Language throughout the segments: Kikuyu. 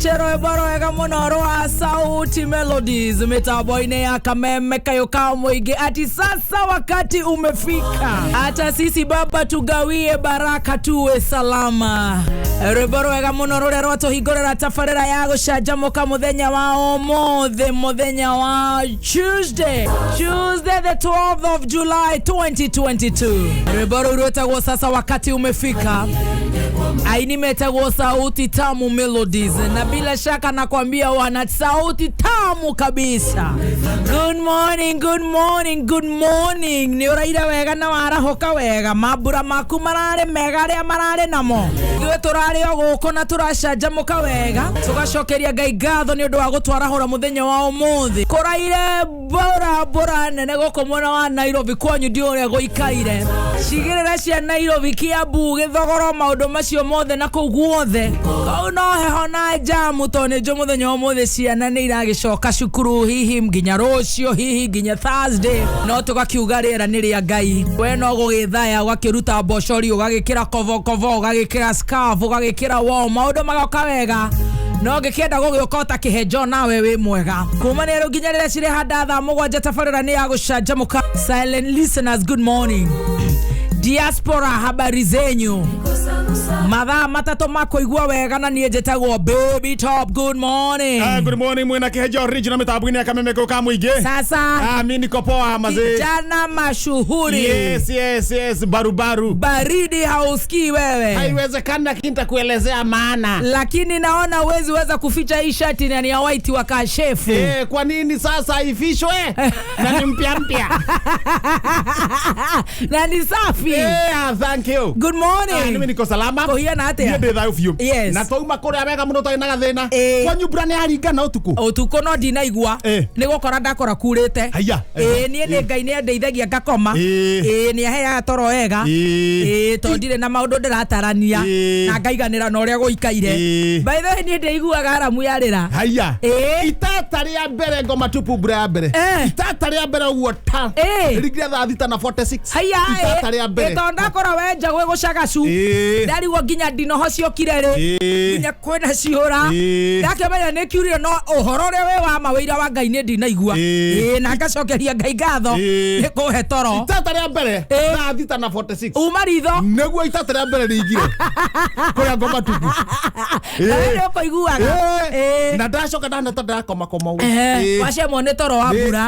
Cheche rwĩmbo rwega mũno rwa Sauti Melodies mitambo-inĩ ya Kameme kayo ka mũingĩ. Ati sasa wakati umefika, hata sisi baba tugawie baraka tuwe salama. Rwĩmbo rwega mũno rũrĩa rwatũhingũrĩra tabarĩra ya gũcanjamũka mũthenya wa ũmũthĩ, mũthenya wa Tuesday, Tuesday the 12th of July 2022. Rwĩmbo rũu rwĩtagwo sasa wakati umefika aini metagwo Sauti Tamu Melodies, na bila shaka nakwambia wana sauti tamu kabisa. Good morning, good morning, good morning. Nĩ ũraire wega na warahoka wega, mambura maku mararĩ mega arĩa mararĩ namo. Ithuĩ tũrarĩ o gũkũ na tũracanjamũka wega, tũgacokeria Ngai ngatho nĩ ũndũ wa gũtwarahũra mũthenya wa ũmũthĩ. Kũraire mbura mbura nene gũkũ mwena wa Nairobi, kwanyu ndiũ ũrĩa gũikaire. Cigĩrĩra cia Nairobi, Kiambu, Gĩthogoro, maũndũ macio mothe na kũu guothe kũu no heho na jamu tondũ nĩ njũ mũthenya wa ũmũthĩ ciana nĩ iragĩcoka cukuru, hihi nginya rũciũ, hihi nginya Thursday, no tũgakiuga rĩera nĩ rĩa Ngai. We no gũgĩthaya ũgakĩruta mbocori, ũgagĩkĩra kobokobo, ũgagĩkĩra scarf, ũgagĩkĩra warm, maũndũ magoka wega. No ngĩkĩenda gũgĩũka ũta kĩhenjo nawe wĩ mwega kuma nĩ rĩu nginya rĩrĩa cirĩ handa thaa 7 tabarĩra nĩ ya gũcanjamũka. Silent listeners, good morning. Diaspora, habari zenyu? Mathaa 3 ma kũigua wega na niĩ njĩtagwo Baby Top. Good morning. Good morning mwena Kihejo original mitambo-inĩ ya Kameme ka mũingĩ. Sasa Mi niko poa mazee. Kijana mashuhuri. Yes, barubaru. Baridi hausikii wewe. Haiwezekani lakini nitakuelezea maana. Lakini naona uwezi weza kuficha hii shati na ni ya white wa kashefu. Kwa nini sasa ifishwe? Na ni mpya mpya. Na ni safi. Thank you. Good morning. Mimi niko salama. Kũhiana atĩa? Niĩ ndĩ thayũ biũ. Yes. Na twauma kũrĩa wega mũno twarĩ na gathĩna. Kwanyu mbura nĩ yaringana ũtukũ? Ũtukũ no ndinaigua. Nĩ gũkora ndakora kurĩte. Haiya. Niĩ nĩ Ngai nĩ andeithagia ngakoma. Nĩ aheaga toro wega. Tondũ ndirĩ na maũndũ ndĩratarania. Na ngaiganĩra na ũrĩa gũikaire. By the way, niĩ ndĩiguaga aramu yarĩra. Haiya. Itata rĩa mbere ngoma tupu mbura ya mbere. Itata rĩa mbere ũguo ta. Rĩringire thaa 6:46. Haiya. Itata rĩa mbere. Tondũ ndakora wenja gwĩ gũcagacu. Ndarigwo nginya ndinoho ciokire rĩ. Nginya kwĩna ciũra. Ndakĩmenya nĩ kiurire no ũhoro ũrĩa wĩ wa ma wĩira wa Ngai nĩ ndinaigua. Na ngacokeria Ngai ngatho nĩ kũhe toro. Itata rĩa mbere thaa 6:46. Uma ritho. Nĩguo itata rĩa mbere rĩingire. Kũrĩa ngoma tupu. Nawe nĩ ũkũiguaga. Na ndacoka ndahana ta ndakoma koma ũguo. Wacemwo nĩ toro wa mbura.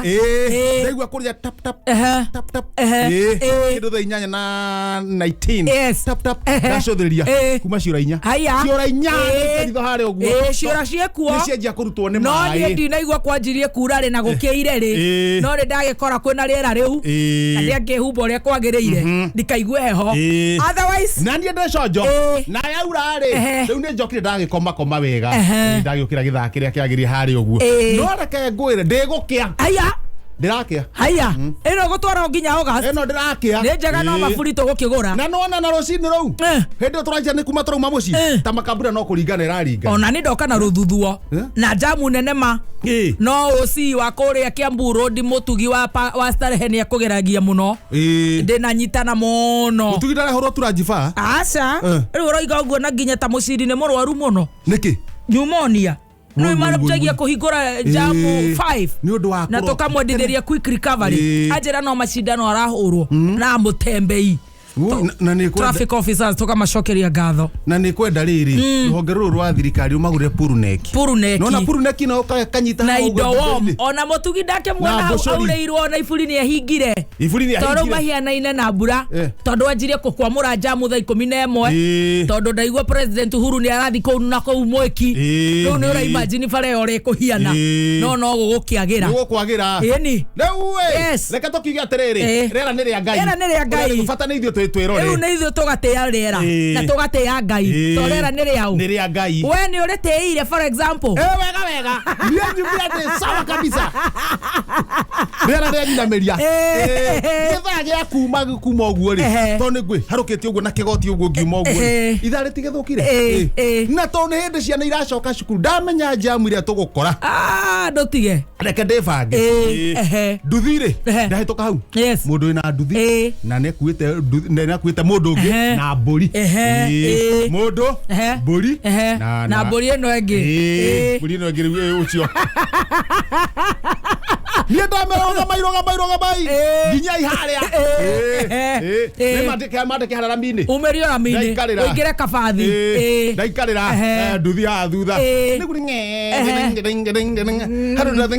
Ndaigua kũrĩa tap tap tap tap. Kĩndũ thaa 8:19. Yes. Tap tap. Ndacũthĩrĩria kuma ciũra 4. Haiya. Ciũra 4 ritho harĩa ũguo. Ciũra ciĩkuo. Nĩ cianjia kũrutwo nĩ No maĩ. niĩ ndinaigua kwanjirie kura rĩ na gũkĩire rĩ. No rĩ ndagĩkora kwĩna rĩera rĩu. Na ndĩangĩhumba ũrĩa kwagĩrĩire. Ndikaigue heho. Otherwise. Na niĩ ndĩ conjo. Na yaura rĩ. Rĩu nĩ njokire ndagĩkoma koma wega. Ndagĩũkĩra gĩthaa kĩrĩa kĩagĩrĩire harĩa ũguo. No reke ngwĩre ndĩgũkĩa. Haiya. Ndĩrakĩa. Haiya. Ĩno gũtwara nginya August. Ĩno ndĩrakĩa. Nĩ njega no maburi tũgũkĩgũra. Na nona na rũcinĩ rũu. Hĩndĩ ĩyo tũranjia nĩ kuma tũrauma mũciĩ. Ta makambura no kũringana ĩraringa. Ona nĩ ndoka na rũthuthuo. Na jamu nene ma. No OC wa kũrĩa Kiambu Road mũtugi wa starehe nĩ ekũgeragia mũno. Ndĩnanyitana mũno. Mũtugi ndarahũrwo turanjiba? Aca. Rĩu ũroiga ũguo na nginya ta mũciri nĩ mũrwaru mũno. Nĩkĩ? Pneumonia. Rĩu marabjagia kũhingũra jamu 5 nĩ ũndũ wa na tũkamwendithĩria quick recovery. Anjĩra no macindano arahũrwo na mũtembei. Traffic officers tũkamacokeria ngatho. Na nĩ kwenda rĩrĩ rũhonge rũrũ rwa thirikari rũmagũrĩre puruneki. Puruneki. Nona puruneki no kanyita na indo warm. Ona mũtugi ndakĩmuona hau aurĩirwo na iburi nĩ ehingire. Iburi nĩ ehingire. Tondũ mahianaine na mbura. Tondũ anjirie kũkwamũra jamu thaa 11. Tondũ ndaigua President Uhuru nĩ arathi kũu na kũu mweki. Rĩu nĩ ũraimagine bara ĩyo ũrĩa ĩkũhiana. No no gũgũkĩagĩra. Nĩ gũkwagĩra. Ĩni. Rĩu ĩ. Reke tũkiuge atĩrĩrĩ. Rĩera nĩ rĩa Ngai. Rĩera nĩ rĩa Ngai. Bata nĩ ithuĩ twĩrore. Rĩu nĩ ithuĩ tũgatĩĩa rĩera na tũgatĩĩa Ngai. To rĩera nĩ rĩaũ? Nĩ rĩa Ngai. We nĩ ũrĩtĩĩire for example. Wega wega. Niĩ nyumĩra ndĩ sawa kabisa. Rĩera rĩa nyinamĩria. Gĩthaa gĩa kuma ũguo rĩ. Tondũ nĩ ngwĩ harũkĩte ũguo na kĩgoti ũguo ngiuma ũguo rĩ. Ithaa rĩtigĩthũkire. Na tondũ nĩ hĩndĩ ciana iracoka cukuru ndamenya jamu ĩrĩa tũgũkora. Ndũtige. Reke ndĩbange. Nduthi rĩ ndahĩtũka hau. Mũndũ wĩna nduthi na nĩ akuĩte Nĩakuĩte mũndũ ũngĩ na mbũri. Ĩĩ. Mũndũ, mbũri na mbũri ĩno ĩngĩ. Ĩĩ, mbũri ĩno ĩngĩ rĩu, ũcio niĩ ndamera rũgamai, rũgamai, rũgamai nginyai harĩa. Nĩ mandĩke harĩa rami-inĩ. Umĩrio rami-inĩ. Ndaikarĩra. Ũingĩre kabathi. Ndaikarĩra nduthi haha thutha nĩguo handũ ndathi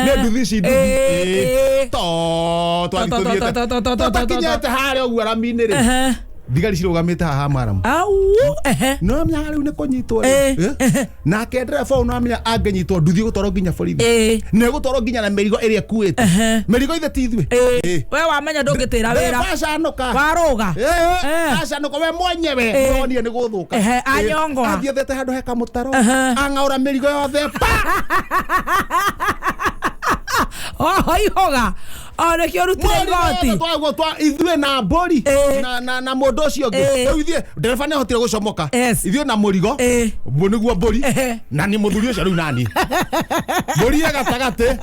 nĩ nduthi ici nduthi to twathi tũthiĩte tũtakinyĩte harĩa ũguo rami-inĩ rĩ, thigari cirũgamĩte haha maramu. Au ehe. No amenya rĩu nĩ kũnyitwo rĩ. Nake ndereba ũyũ no amenya angĩnyitwo nduthi ĩgũtwarwo nginya borithi, na ĩgũtwarwo nginya na mĩrigo ĩrĩa ĩkuĩte. Mĩrigo ithe ti ithuĩ. We wamenya ndũngĩtĩra wĩra. Ndereba acanũka. Warũga. Acanũka we mwenyewe nonire nĩ gũthũka. Anyongwa. Athiĩ ethete handũ he kamũtaro, ang'aũra mĩrigo yothe pa. Oho ihoga o nĩkĩo ũrutire igoti. Twaguo twa ithuĩ na mbũri na mũndũ ũcio ũngĩ. Rĩu ithuĩ ndereba nĩ ahotire gũcomoka. Ithuĩ na mũrigo nĩguo mbũri na nĩ mũthuri ũcio rĩu nani mbũri ĩ gatagatĩ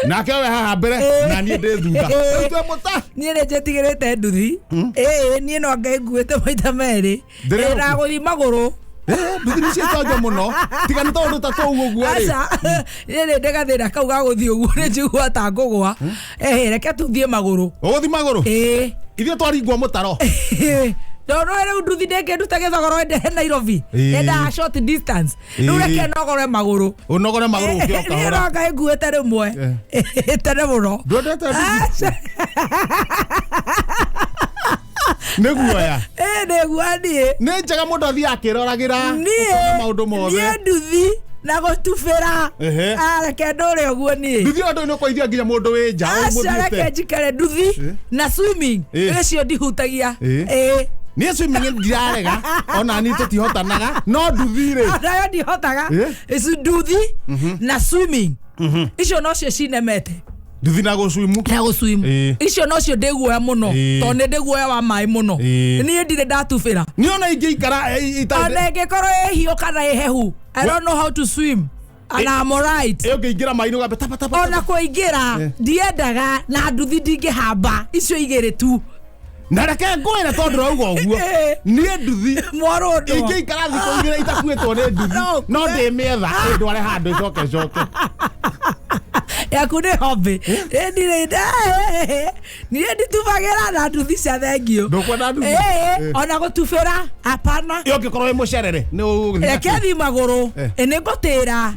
nake we haha mbere na niĩ ndĩ thutha. Rĩu twĩ mũta. Niĩ nĩ njĩtigĩrĩte nduthi. Ĩĩ, niĩ no anga ĩnguĩte maita merĩ. Ndĩrĩ Na gũthiĩ magũrũ. Nduthi nĩ ciĩtonjo mũno tiga nĩ tondũ ta tũu ũguo rĩ. Aca, niĩ nĩ ndĩ gathĩna kau ga gũthiĩ ũguo nĩ njigua ta ngũgwa. Reke tũthiĩ magũrũ. Ũgũthiĩ magũrũ? Ithuĩ twaringwo mũtaro. Ndona rĩu nduthi ndĩngĩnduta gĩthogoro ĩndehe Nairobi. Yendaga short distance. Rĩu reke nogore magũrũ. Ũnogore magũrũ ũkĩra Niĩ kahora. no anga ĩnguĩte rĩmwe tene mũno. Ndwendete nduthi? Aca. Nĩ guoya? Nĩguo niĩ. Nĩ njega mũndũ athiĩ akĩroragĩra ũkona maũndũ mothe. Niĩ nduthi na gũtubĩra. Reke ndũre ũguo niĩ. Nduthi ĩyo ndũĩ nĩ ũkũithia nginya mũndũ wĩ nja Aca, reke ũmũthiĩte. njikare nduthi na swimming icio ndihutagia. Niĩ swimming ndirarega ona niĩ tũtihotanaga no nduthi rĩ. Nayo ndihotaga. Ici nduthi na swimming icio nocio cinemete. Nduthi na gũcwimu. Na gũswim. Icio nocio ndĩguoya mũno tondũ nĩ ndĩguoya wa maĩ mũno. Niĩ ndirĩ ndatubĩra. Niĩ ona ingĩikara Ona ĩngĩkorwo ĩ hiũ kana ĩ hehu, I don't know how to swim and I'm alright. Ĩ ũngĩingĩra maĩ-inĩ ũgambe tapa tapa. Ona kũingĩra ndiendaga na nduthi ndingĩhamba icio igĩrĩ tu. Na reke ngwĩre tondũ ũrauga ũguo niĩ nduthi Mwarũndwo. ingĩikara thikũ igĩrĩ itakuĩtwo nĩ nduthi No, no ndĩmĩetha ĩndware handũ ĩcoke coke. Yaku nĩ hobby. Ndirĩ niĩ nditubagĩra na nduthi cia thengio. Ndũkwenda nduthi? Ona gũtubĩra hapana. Ĩ ũngĩkorwo wĩ mũcerere nĩ ũgũthiĩ Reke thiĩ magũrũ. Nĩ ngũtĩra.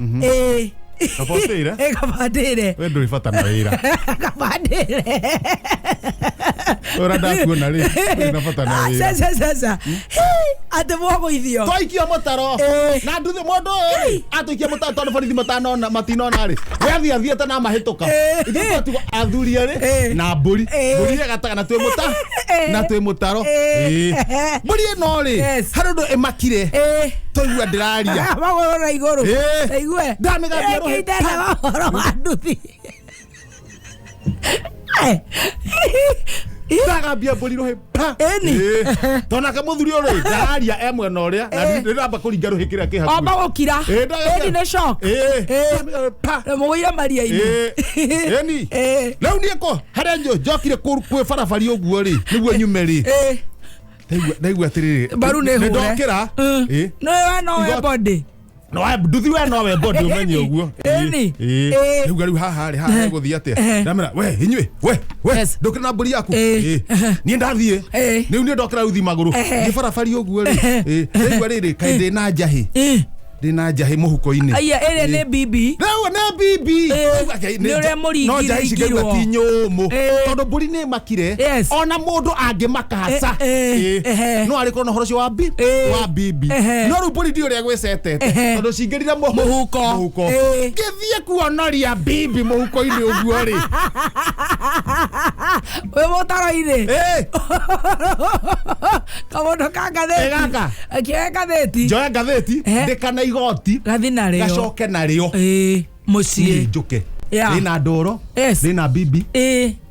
Kaba ũtĩre? Kaba ndĩre. We ndũrĩ bata na wĩra. Kaba ndĩre. Ũrĩa ndakuona rĩ ndũrĩ na bata na wĩra. Aca, aca, aca. Atĩ mwagũithio. Twaikio mũtaro na nduthi mũndũ ũyũ rĩ atũikia mũtaro tondũ borithi matanona matinona rĩ we athiĩ athiĩte na mahĩtũka. Ithuĩ twatigwo athuri erĩ na mbũri. Mbũri ĩ gatagatĩ na twĩ mũta na twĩ mũtaro. Mbũri ĩno rĩ harĩ ũndũ ĩmakire twaigua ndĩraria. Magũrũ na igũrũ. Igue. Ndamĩgambia rũhĩ. Ĩkĩte ũhoro wa nduthi. Ndagambia mbũri rũhĩ pa. Ĩni. Tondũ nake mũthuri ũyũ rĩ ndararia e mwena ũrĩa na ndĩramba kũringa rũhĩ kĩrĩa kĩ hakuhĩ. Amba gũkira. Ĩni nĩ shock. Ndamĩgambia pa. Mũgũire maria-inĩ. Ĩni. Rĩu niĩ ko harĩa njokire kwĩ barabari ũguo rĩ nĩguo nyume rĩ. Ndaigua atĩrĩrĩ. Mbaru nĩ hũre. Nĩndokĩra. No we no we body. No we nduthi we no we body ũmenye ũguo. Ĩni. Rĩu rĩu haha rĩ haha gũthiĩ atĩa? Ndamera we inyuĩ we we ndũkĩra na mbũri yaku. Niĩ ndathiĩ. Rĩu niĩ ndokĩra rĩu thiĩ magũrũ. Thiĩ barabari ũguo rĩ. Ndaigua rĩrĩ kaĩ ndĩna njahĩ. Ndĩna njahĩ mũhuko-inĩ. Aya ĩrĩa nĩ bibi. Rĩu nĩ bibi. Nĩ ũrĩa mũringirwo. No njahĩ ici ngaigua ti nyũmũ. Tondũ mbũri nĩ ĩmakire. Ona mũndũ angĩmaka haca. No arĩkorwo na ũhoro ũcio wa wa bibi. No rĩu mbũri ndiũĩ ũrĩa gwĩcetete. Tondũ cingĩrire Mũhuko. Mũhuko. Ngĩthiĩ kuonoria bibi mũhuko-inĩ ũguo rĩ. Wĩ mũtaro-inĩ. Kamũndũ ka ngathĩti. Ĩ gaka. Akĩoya ngathĩti. Njoe ngathĩti, ndĩkana igoti. Gathi narĩo. Gacoke narĩo. Mũciĩ. Niĩ njũke. Ndĩna ndoro. Ndĩna bibi.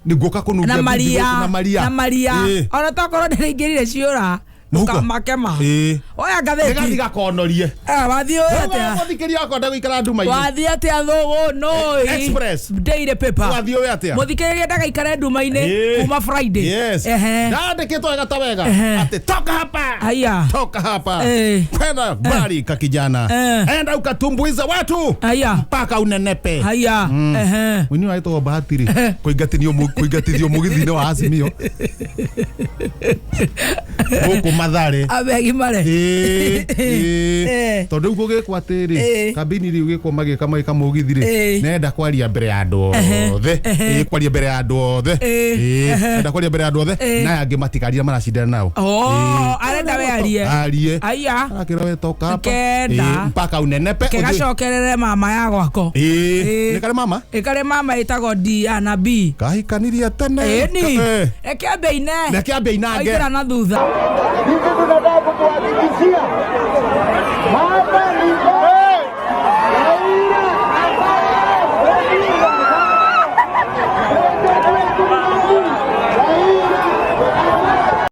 Nĩ ngũka kũnungia Na bibi Maria. gũkũ na Maria. Na Maria. Ona tokorwo ndĩraingĩrire ciũra. Mũhuko. Makema. Ĩĩ. Oya ngathĩti. Gĩgathiĩ gakonorie. Eh, wathiĩ ũĩ atĩa? Mũthikĩria wakwa ndagũikara nduma-inĩ. Wathiĩ atĩa thũgũ nũĩ? Express. Daily paper. Wathiĩ ũĩ atĩa? Mũthikĩrĩria ndagaikare nduma-inĩ Ĩĩ. kuma Friday. Yes. Ehe. Ndandĩkĩtwo wega ta wega. Ehe. Atĩ toka hapa. Haya. Toka hapa. Eh. Kwenda mbali ka kijana. Eh. Enda ukatumbuiza watu Haya. mpaka unenepe. Haya. Ehe. Mũini wagĩtagwo Bahati rĩ kũingatithio mũgithi-inĩ wa Azimio gũkũ Mathare. Abe agimare. Ĩĩ, ĩĩ. Eh. Tondũ rĩu gũgĩkwo atĩrĩ Eh. kambĩini rĩu gĩkwo magĩka magĩka mũgithi rĩ Eh. nenda kwaria mbere ya andũ othe. Ĩĩ, kwaria mbere ya andũ othe. Eh. Ĩĩ, nenda kwaria mbere ya andũ othe Eh. na aya angĩ matikarire maracindana nao. Oh, arenda we arie. Arie. Aya. Arakĩra we toka hapa. Kenda. Ĩĩ, mpaka unenepe. Kegacokerere mama ya gwako. Ĩĩ, Ĩĩ. nĩ karĩ mama Ĩkarĩ mama ĩtagwo D na B. kahikanirie tene. Ĩni. Eh. Reke ambe ine. Reke ambe inange. Aingĩra na thutha. Hivi tunataka kukuhakikishia hapa ni Raila Amolo Odinga. President wetu ni nani? Raila.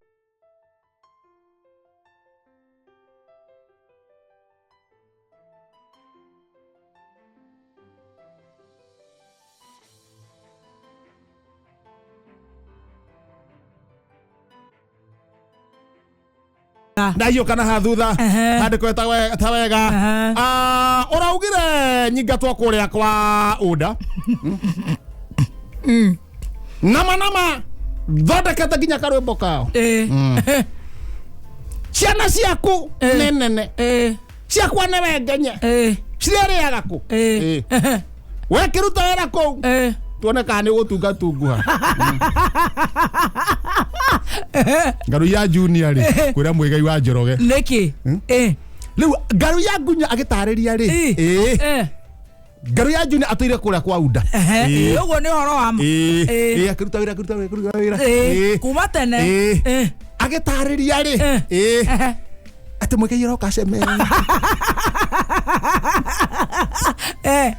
Ndaiyå kana ha thutha Ehe. handĩkwo ta wega. Ehe. Ah, ũraugire nyingatwo kũrĩa kwa unda nama nama thondekete nginya karwĩmbo kao. Ĩĩ. Ciana ciaku Eh. nĩ nene, Ĩĩ. ciakwa nĩ wengenye, Ĩĩ. cirĩrĩaga kũ? Ĩĩ. Ĩĩ. Wekĩruta wĩra kũu Ĩĩ. tuone kana nĩ gũtungatunguha. Ngaru ya Junior rĩ kwĩra Mũigai wa Njoroge. Nĩkĩ? Ĩĩ. Rĩu ngaru ya Ngunya agĩtarĩria rĩ, Ĩĩ. ĩĩ, Ĩĩ. ngaru ya Junior atũire kũrĩa kwa unda. Ehe. Ĩĩ. Ũguo nĩ ũhoro wa ma. Ĩĩ. Ĩĩ. Ĩĩ, akĩruta wĩra, akĩruta wĩra, akĩruta wĩra. Ĩĩ. Ĩĩ. Kuma tene. Ĩĩ. Ĩĩ. Agĩtarĩria rĩ, Eh. ĩĩ, Ehe. atĩ Mũigai aroka acemere. Ĩĩ.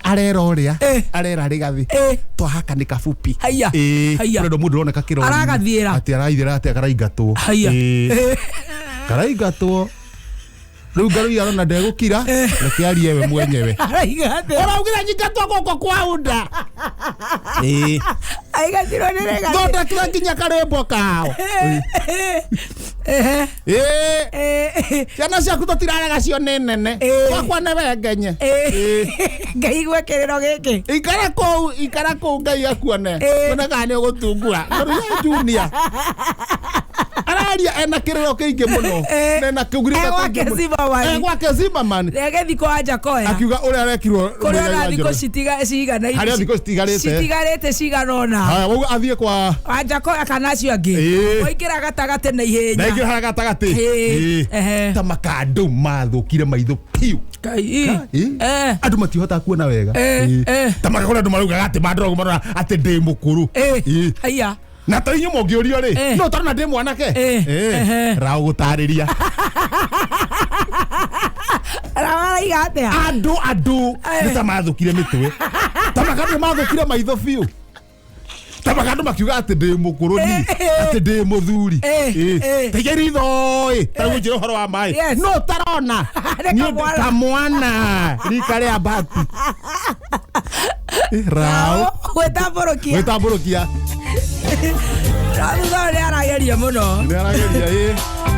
Arera ũrĩa Eh. arera rĩgathi Ĩĩ. twahaka nĩ kabupi. Haiya. Ĩĩ. Haiya. Kũrĩ mũndũ ũroneka kĩrori Aragathiĩra. atĩ araithĩra atĩ karaingatwo. Haiya. Ĩĩ. Ĩĩ. Karaingatwo rĩu ngarui arona ndegũkira, reke arie we mwenyewe. Araiga atĩa? Ũraugire nyingatwo gũkũ kwa unda. Ĩĩ. Aigatirwo nĩ rĩgathi. Thondekire nginya karwĩmbo kao. Ehe. Ĩĩ. Ĩĩ. Ciana ciaku tũtirarega cio nĩ nene, Ĩĩ. twakwa nĩ wengenye. Ĩĩ. Ngaigua kĩrĩro gĩkĩ. Ikara kũu, ikara kũu, Ngai akuone. Ĩĩ. Tuone kana nĩ ũgũtungura. Ngaru ya Junior araria ena kĩrĩro kĩingĩ mũno. Ĩĩ. Na ena kĩugirĩte E gwake kũingĩ mũno. Zimmerman. E gwake Zimmerman. Reke thikũ Wanjakoya. Akiuga ũrĩa arekirwo Kũrĩa Mũigai ona wa thikũ Njoroge. ciganaine. Harĩa thikũ citigarĩte. Citigarĩte cigana ũna. Haya, wauga athiĩ kwa Wanjakoya kana acio angĩ. Ĩĩ. Waingĩra gatagatĩ na ihenya. na ingĩ harĩa gatagatĩ. Ĩĩ. Ĩĩ. Ehe. Ta makandũ mathũkire maitho piũ. Ngai. Ĩĩ. Eh. Andũ matihotaga kuona wega. Eh, Ĩĩ. eh. Ta makakora andũ maraugaga atĩ mandoragwo marora atĩ ndĩ mũkũrũ. Ĩĩ. Ĩĩ. Haiya. Na ta inyuĩ mũngĩũrio rĩ, Eh. no tarona ndĩ mwanake. Eh. Ehe. Rao gũtarĩria Araiga atĩa? andũ Eh. nĩ ta mathũkire mĩtwe, ta makandũ mathũkire maitho biũ, ta makandũ makiuga atĩ ndĩ mũkũrũ ni Eh, eh. atĩ ndĩ mũthuri. Eh, Ĩĩ. eh. Teiga ritho ĩ ta rĩu njĩra ũhoro wa maĩ Yes. no tarona Nĩ Niĩ ndĩ kamwana. kamwana rika rĩa mbati. Eh, rao Gwĩtambũrũkia. gwĩtambũrũkia. Thutha ũyũ nĩ arageria mũno. Nĩ arageria ĩ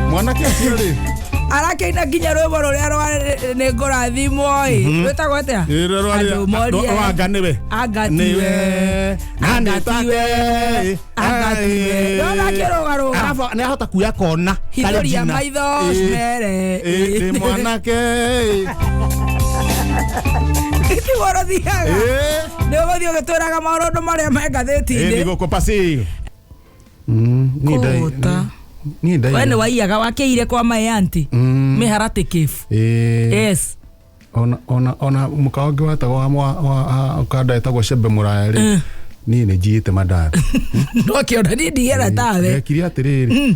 mwanake ũcio rĩ. Arakĩina nginya rwĩmbo rũrĩa rwa nĩ ngũrathimwo ĩ. Rwĩtagwo atĩa? Ĩ, rũrĩa Andũ morie. rwa anga nĩwe. Anga tiwe. Nĩwe. Na Anga nĩ tiwe. take. Anga tiwe. Ndona akĩrũgarũga. Arabu nĩ ahota kuoya kona Hithũria tarĩ njina. maitho Ĩ, cimere. ĩ, ndĩ mwanake ĩ. Tiguo rũthiaga. Ĩ. Nĩ ũgũthiĩ ũgĩtwĩraga maũndũ marĩa me Ĩ, ngathĩti-inĩ. nĩ gũkũ pasi. Kũũta. Niĩ ndaiya. We nĩ waiyaga wakĩire kwa my auntie. Mĩharatĩ kĩbu. Ĩ. Yes. Ona mũkawa ũngĩ wetagwo wa kanda etagwo Shebe Mũraya rĩ, niĩ nĩ njiyĩte mandathi. No kĩona niĩ ndigera tawe. Ndekire atĩrĩrĩ,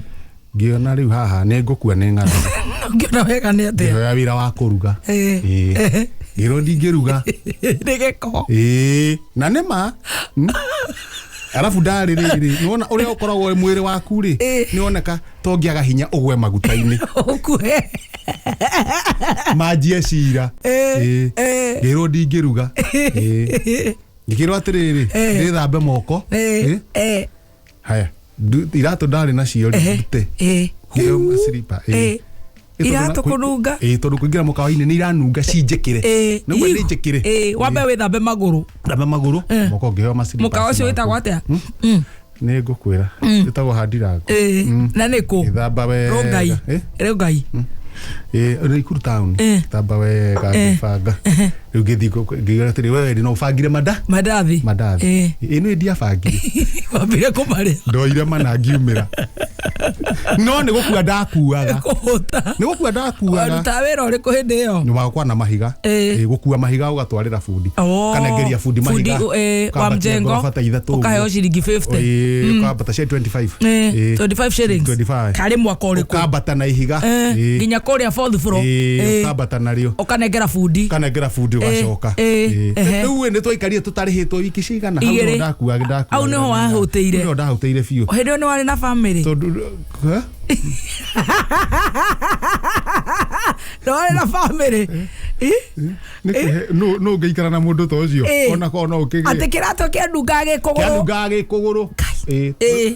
ngĩona rĩu haha nĩ ngũkua nĩ ng'aragu. Ngĩona wega nĩ atĩa. Ngĩhoya wĩra wa kũruga. Ĩ. Ĩ. Ngĩrwo ndingĩruga. Nĩ gĩko. Ĩĩ, na nĩ ma. Arabu ndarĩ rĩrĩ, nĩwona ũrĩa ũkoragwo mwĩrĩ waku rĩ, nĩwoneka tongĩaga hinya ũgwe maguta-inĩ. Ũkue. Manjie cira. Eh. Ngĩrwo ndingĩruga. Ngĩkĩrwo atĩrĩrĩ, ndĩthambe moko. Haya, iratũ ndarĩ nacio rĩ, ndute. Ngĩheo maciripa. Iratũ kũnunga. Tondũ kũingĩra mũkawa-inĩ nĩ iranunga cinjĩkĩre. Nĩguo nĩ njĩkĩre. Wambe wĩthambe magũrũ. Thambe magũrũ, moko ngĩheo maciripa. Mũkawa ũcio wĩtagwo atĩa? Nĩ ngũkwĩra. Wĩtagwo Handirango. Na nĩ kũ? Ngĩthamba wega. Rongai. Rongai. Naikuru town. Thamba wega ngĩbanga. Rĩu ngĩthiĩ ngĩiga atĩrĩ, we no ũbangire manda? Mandathi. Mandathi. Ĩ nĩ ndiabangire. Wambire kũmarĩa. Ndoire mana ngiumĩra. No nĩ gũkua ndakuaga. Kũhũta. Nĩ gũkua ndakuaga. Warutaga wĩra ũrĩkũ hĩndĩ ĩyo? Nĩ wakwa na mahiga. Gũkua mahiga ũgatwarĩra bundi. Oh. Kanengeria bundi mahiga. Bundi, wa Ũkambatia mjengo. ngoroba ta ithatũ ũguo. Ũkaheo ciringi 50. Ũkambata cia 25. 25 shillings. 25. Karĩ mwaka ũrĩkũ? Ũkambata na ihiga. Nginya kũrĩa fourth floor. Ũkambata narĩo. Ũkanengera bundi. Ũkanengera bundi ũgacoka. Rĩu nĩ twaikarire tũtarĩhĩtwo wiki cigana. Hau Igĩrĩ. nĩho ndakuaga ndakuaga. Hau nĩho wahũtĩire. Hau nĩho ndahũtĩire biũ. Hĩndĩ ĩyo nĩ warĩ na family. Tondũ Nĩ warĩ na family. Nũ ũngĩikara na mũndũ ta ũcio? Ona korwo no ũkĩgĩe. Atĩ kĩratũ kĩanungaga gĩkũgũrũ. Kĩanungaga gĩkũgũrũ.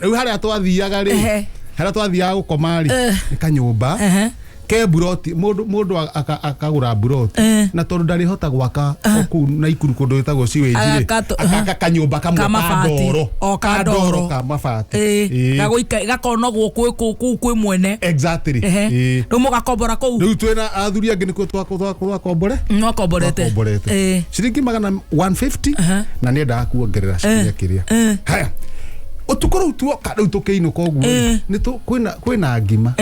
Rĩu harĩa twathiaga rĩ, harĩa twathiaga gũkoma rĩ, nĩ kanyũmba. Ke buroti, mũndũ akagũra buroti. Na tondũ ndarĩhota gwaka kũu Naikuru kũndũ gwĩtagwo sewage rĩ, akaka kanyũmba kamwe Ka ka mabati. ndoro. O, ka Ka ndoro ndoro. ka mabati. Gakonogwo kũu kwĩ mwene. Exactly. Rĩu mũgakombora kũu. Rĩu twĩna athuri angĩ nĩkuo twakombore. Mwakomborete. Twakomborete. Ciringi magana 150 na nĩendaga kuongerera cikinya kĩrĩa. Haya. Ũtukũ rĩu tuoka rĩu tũkĩinũka ũguo rĩ, nĩ kwĩna ngima.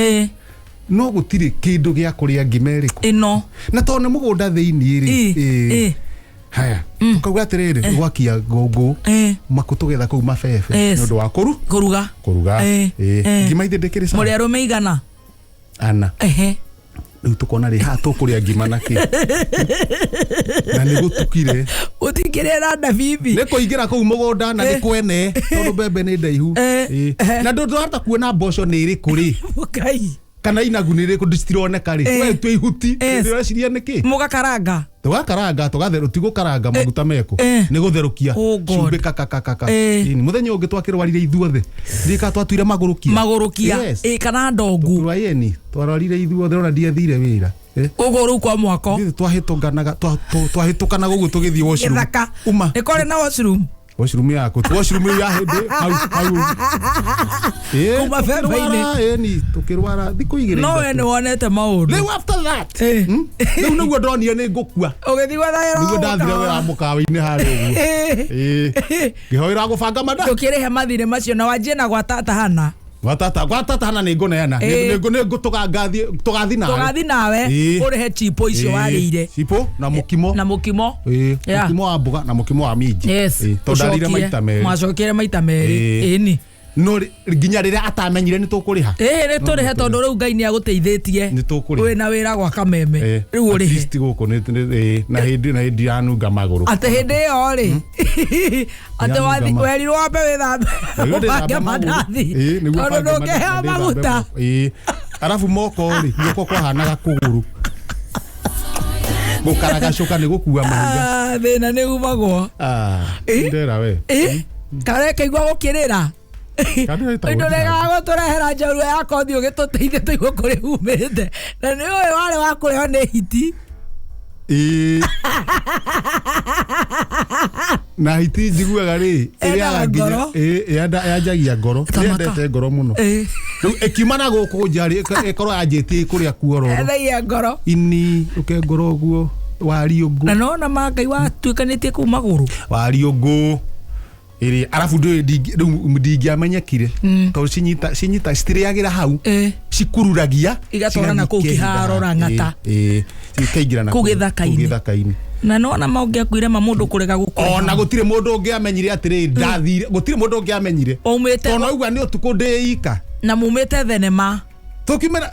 No gũtirĩ kĩndũ gĩa kũrĩa ngima ĩrĩkũ. Ĩno. Na tondũ nĩ mũgũnda thĩiniĩ rĩ. Haya. Tũkauga atĩrĩrĩ, gwakia ngũngũ. Makũ tũgetha kũu mabebe. Nĩ ũndũ wa kũruga. Kũruga. Ngima ithe ndĩkĩrĩ sawa. Mũrĩ arũme igana? Ana. Rĩu tũkona rĩ, haha tũkũrĩa ngima na kĩ? Na nĩ gũtukire. Ũtikĩrĩa na ndabibi. Nĩ kũingĩra kũu mũgũnda na nĩ kwene, tondũ mbembe nĩ ndaihu. Na ndũhota kuona mboco nĩ ĩrĩkũ rĩ. Ngai. Kana inagu nĩ ĩrĩkũ citironeka rĩ. We twĩ ihuti. Ndĩreciria nĩ kĩ? Mũgakaranga. Tũgakaranga, tũgatherũ, ti gũkaranga maguta meko. Nĩ gũtherũkia. Cumbĩ kakakakaka. Mũthenya ũngĩ twakĩrwarire ithuothe. Ndiũĩ kana twatuire magũrũkia. Magũrũkia. Kana ndongu. Tũrwa twarwarire ithuothe ona ndiathire wĩra. Ũguo rĩu kwa mwako. Twahĩtũkanaga, twahĩtũkanaga ũguo tũgĩthiĩ washroom. Gĩthaka. Uma. Nĩ kwarĩ na washroom. Washroom yaku. Washroom ya hĩndĩ hau hau. Kuma bebe-inĩ. Ni tũkĩrwara thikũ igĩrĩ. No we nĩ wonete maũndũ. Rĩu after that. Rĩu nĩguo ndonire nĩ ngũkua. Ũgĩthiĩ gwetha wĩra Nĩguo ndathire wĩra mũkawa-inĩ harĩa ũguo. Ngĩhoera gũbanga manda. Ndũkĩrĩhe mathirĩ macio na wanjie na gwa tata Hana. Gwa tata Hana nĩ ngũneana. Tũgathiĩ nawe. Tũgathiĩ nawe ũrĩhe chipo icio warĩire. Chipo na mũkimo. Na mũkimo. Mũkimo wa mboga na mũkimo wa minji. Tondũ ndarĩire maita merĩ. Mwacokire maita merĩ. Ĩni. No nginya rĩrĩa atamenyire nĩ tũkũrĩha. Nĩ tũrĩhe tondũ rĩu Ngai nĩ agũteithĩtie. Nĩ tũkũrĩha. Wĩna wĩra gwa Kameme. Rĩu ũrĩhe. At least gũkũ nĩ na hĩndĩ na hĩndĩ yanunga magũrũ. Atĩ hĩndĩ ĩyo rĩ. Atĩ werirwo wambe wĩthambe. Ũbange mandathi. Tondũ ndũngĩheo maguta. Arabu moko rĩ, guoko kwahanaga kũgũrũ. Gũkaragacũka nĩ gũkua mahiga. Thĩna nĩ umagwo. Ndera we. Karekaigua gũkĩrĩra. Ndũregaga gũtũrehera njorua ya kothi ũgĩtũteithie tũigue kũrĩa umĩte. Na nĩ ũyũ warĩ wa kũrĩo nĩ hiti. Na hiti njiguaga rĩ, ĩrĩaga nginya yanjagia ngoro. Nĩyendete ngoro mũno. Rĩu ĩkiuma na gũkũ nja rĩ, ĩkorwo yanjĩtie kũrĩa kuororo. Endagia ngoro. Ini ũke ngoro ũguo, wariũngũ. Na nona ma Ngai watuĩkanĩtie kũu magũrũ. Wariũngũ. Ĩrĩ arabu rĩu ndingĩamenyekire tondũ cinyita citirĩagĩra hau, cikururagia igatwarana kũu kĩharo Rang'ata, ikaingĩra na kũu gĩthaka-inĩ. Na nona ma ũngĩakuire ma mũndũ kũrega gũkũrĩha. Ona gũtirĩ mũndũ ũngĩamenyire atĩrĩrĩ ndathire, gũtirĩ mũndũ ũngĩamenyire tondũ naigua nĩ ũtukũ ndĩ ika. Na mumĩte thenema. Tũkiumĩra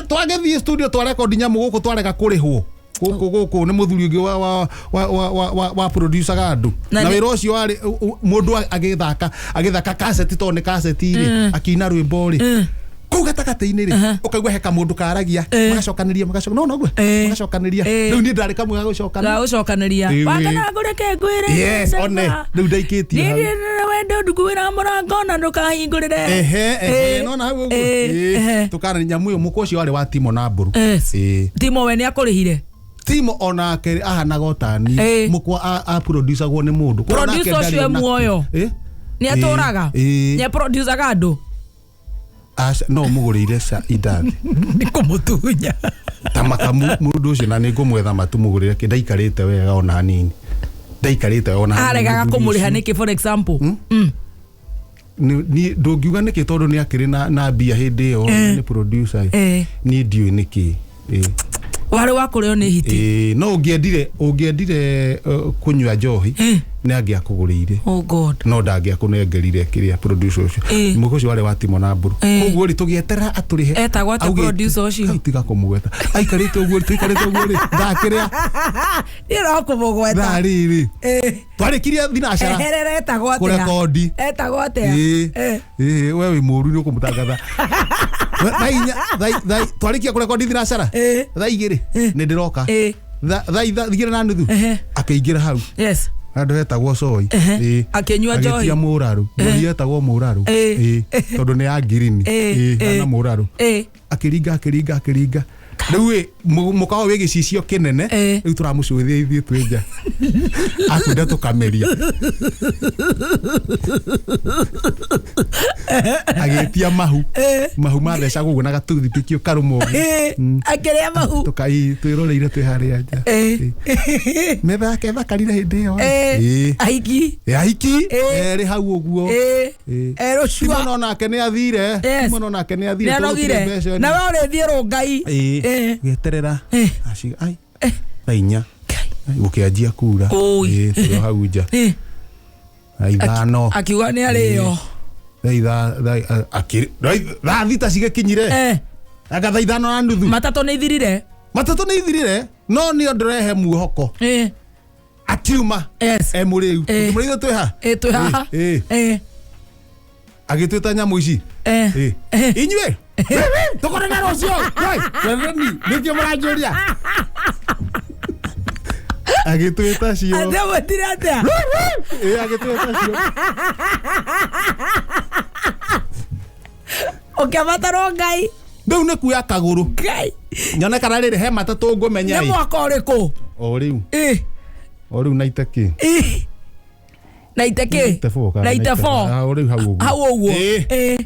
twagĩthiĩ studio twarekondi nyamũ gũkũ twarega kũrĩhwo. Gũkũ gũkũ nĩ mũthuri ũngĩ wa wa wa wa wa wa, wa producaga andũ. Na Na nĩ- wĩra ũcio warĩ mũndũ agĩthaka agĩthaka kaseti, tondũ nĩ kaseti rĩ, akĩina rwĩmbo rĩ, kũu gatagatĩ-inĩ rĩ, ũkaigua he kamũndũ karagia, magacokanĩria, magacoka no noguo magacokanĩria. Rĩu niĩ ndarĩ kamwe ga gũcokana. Gagũcokanĩria. Ĩĩ. Wakana ngũreke ngwĩre. Yes, one rĩu ndaikĩtie hau. Nĩ wendo nduguĩra mũrango na ndũkahingũrĩre. Ehe ehe. Ĩĩ. Nona hau ũguo. Ĩĩ, Ĩĩ. ehe. Tũkana nyamũ ĩyo, mũkwa ũcio warĩ wa Timo na Mbũrũ. Yes. Ĩĩ. Timo we nĩ akũrĩhire? Timo onake ahanaga ũtani. Ĩĩ. Mũkwa aproducagwo nĩ mũndũ. Koguo onake Producer ũcio ndarĩ e ona- muoyo? Ĩ? Nĩ atũraga? Ĩĩ. Nĩ aproducaga andũ? Aca, no mũgũrĩire ca indathi. Nĩ kũmũtunya. Ta makamu mũndũ ũcio, na nĩ ngũmwetha matu mũgũrĩre kĩ. Ndaikarĩte wega ona hanini, ndaikarĩte wega ona hanini Aregaga mũthuri kũmũrĩha ũcio. nĩkĩ, for example? Ndũngiuga nĩkĩ, tondũ nĩ akĩrĩ na mbia hĩndĩ ĩyo, nĩ producer. Niĩ ndiũĩ nĩkĩ. Ĩ. Warĩ wa kũrĩo nĩ hiti. Ĩĩ, no ũngĩendire kũnyua njohi, nĩ angĩakũgũrĩire. Oh God. No ndangĩakũnengerire kĩrĩa producer ũcio. Ĩĩ. Mũkwa ũcio warĩ wa Timo na Mbũrũ. Ĩĩ. Koguo rĩ, tũgĩeterera atũrĩhe. Etagwo atĩa Augĩte- producer ũcio? Kai, tiga kũmũgweta. Aikarĩte ũguo, tũikarĩte ũguo rĩ, thaa kĩrĩa Niĩ no kũmũgweta. thaa rĩrĩ twarĩkirie thinacara Eherere, etagwo atĩa? Kũrekondi. Etagwo atĩa? Ĩĩ. Eh. Ĩĩ, we wĩ mũru, nĩ ũkũmũtangatha. Thaa inya, twarĩkia kũrekondi thinacara Ĩĩ. thaa 2 nĩ ndĩroka. Ĩĩ. Thaa 2:30 Ehe. akĩingĩra hau Yes. handũ hetagwo Coi. Ehe. Ĩĩ. Akĩnyua njohi. Agĩtia mũrarũ, njohi yetagwo mũrarũ. Ĩĩ. Ĩĩ, tondũ nĩ ya ngirini. Ĩĩ. Ĩĩ, hana mũrarũ. Ĩĩ. Akĩringa akĩringa akĩringa, rĩu ĩ mũkawa wĩ gĩcicio kĩnene. Ĩĩ. Rĩu tũramũcũthia ithuĩ twĩ nja, akwenda tũkameria, agĩtia mahu. Mahu mathecagwo ũguo na gatuthipiki ũkarũma ũguo. Ĩĩ. Akĩrĩa mahu. Tũkai twĩroreire twĩ harĩa nja. Ĩĩ. Ĩĩ. Metha yake ĩthakarire hĩndĩ ĩyo. Ĩĩ. Ĩĩ. Ahiki. Ĩ, ahiki Ĩĩ. erĩ hau ũguo. Ĩĩ. Ĩĩ. Erũcua. Timo nake nĩ athire. Yes. Timo nake nĩ athire Nĩ tondũ gũtirĩ anogire. mbeca. Na we ũrĩthiĩ rũngai. Ĩĩ. Ĩĩ. Gĩeterera. Ĩĩ. Aciga ai thaa 4 Ngai. gũkĩanjia kura. Ũi. Ĩĩ, tũrĩ o hau nja. Ĩĩ. Thaa 5. Akiuga nĩ arĩo. Thaa thaa 6 cigĩkinyire. Eh. Anga thaa 5:30. Matatũ nĩ ithirire. Matatũ nĩ ithirire, no nĩ ndũrehe muohoko. Ĩĩ. Akiuma Yes. e mũrĩu. Ĩĩ. Mũrĩu twĩ ha? Ĩĩ, twĩ haha. Ĩĩ. Ĩĩ. Agĩtwĩta nyamũ ici. Eh. Ĩĩ. Inyuĩ tũkorana rũciũ. Wai, twereni nĩkĩo mũranjũria. Agĩtwĩta cio. Atĩa mwĩtire atĩa? Ĩĩ, agĩtwĩta cio. Ũkĩambata Rongai. Rĩu nĩ kuoya kagũrũ Ngai. nyone kana rĩrĩ he matatũ ngũmenya. Nĩ Ĩ. mwaka ũrĩkũ? O rĩu. Ĩĩ. O rĩu naite kĩ? Ĩĩ. Na ite kĩ? Naite four kana Na ite naite- four. Ah, o rĩu hau ũguo. Hau ũguo. Ĩĩ. Ĩĩ.